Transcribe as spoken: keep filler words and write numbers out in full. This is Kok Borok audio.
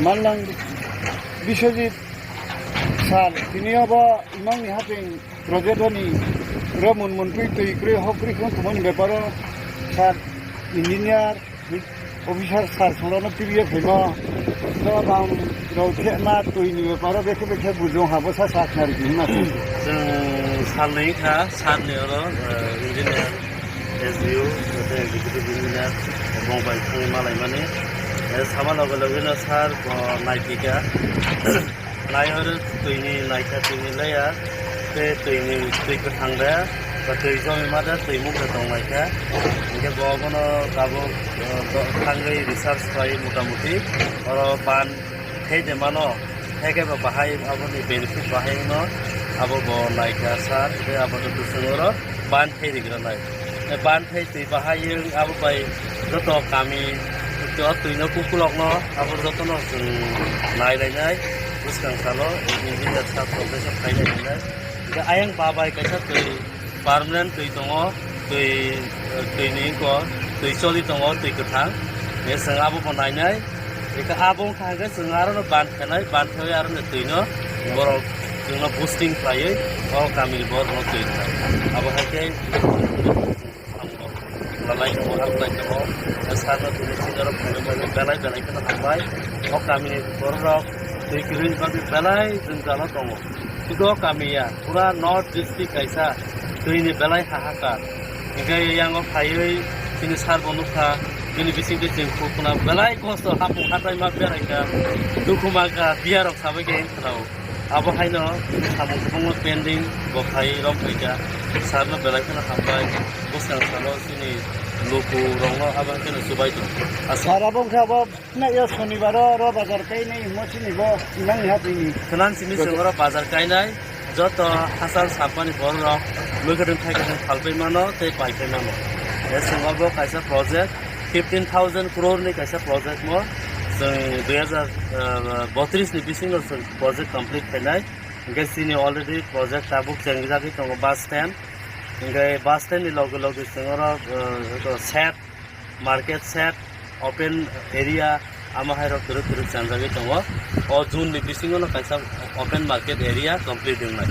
Manlang Biswajit sir, tini abo imangni haping project ani ro mun mun twi twi kwrwi hok kwrwi khwlwng tongmani beparo sir, engineer, officer sir songrokno twiwi phaima. To bang rok thema twini beparo bekhe bekhe bujong habo sa sakhnari hinma. Chwng salni kha, sir ni oro, eh, engineer, S D O, tei executive engineer, bong bai thangwi malaimani. Eh, sama loge loge no sir bo naitika. Nai oro twini naikha, twini layer, tei twini twi kwthang da, ba twi jomi ma da, twi muk da tong naikha. Hinkhe bo abono tabuk, eh, do-, thangwi research khlai mota moti. Oro ban thai de mano, thai khe bo bahai aboni benefit bahai no abo bo naikha sir, tei abo to bwswng oro ban thai rigra nai. Tei ban thai twi bahai wng abo bai joto kami o twi no kukulok no abo joto no chwng nai lai nai. Bwskang salo engineer sir professor khai nai nai. Hinkhe ayang ba bai kaisa twi permanent twi tongo, twi, twi ni wngkha, twi choli tongo, twi kwthang. Hinkhe chwng abo bo nainai. Hinkhe abo wngkha hinkhe chwng aro no ban khenai, ban khewi aro no twi no borok chwngno boosting khlaiwi o kamini borok no twi rwnai. Abo hai khe lalai tongo, abo lai tongo. Sir no twi no senior rok phunuk bai belai belai kheno hambai. O kamini borok rok twi kwrwini bagwi belai jwngjalo tongo. Hudo kamiya, pura North District kaisa twini belai hahakar. Hinkhe yango phaiwi chini sir bo nukha, bini bisingtwi chwng khukna belai kosto hapung hatai ma beraikha, dukhu mankha, biyarok sabai khe wng khnao. Abo haino samung kubungno pending bo khai rom phaikha, sir no belai kheno hambai, bwskang salo chini luku rokno abo haino chubai tongo. Asa- Sir abo wngkha abo. Na yo, shonibar o ro bazar kainai himo chini bo imang ni hapini. Khwnang simi chwng oro bazar kainai, joto hachal sampani borok rok mwkhwtwng thaikhe phalpai mano tei paipai mano. E chwng obo kaisa project, fifteen thousand crore ni kaisa project mo, chwng dui hazar botris ni bisingo chwng project complete khainai. Hinkhe chini already project tabuk chengjagwi tongo bus stand. Hinkhe bus stand ni loge loge chwng oro, eh, shed, market shed, open area, amo hai rok kwrwk kwrwk chanjagwi tongo. O June ni bisingo no kaisa open market area complete wngnai.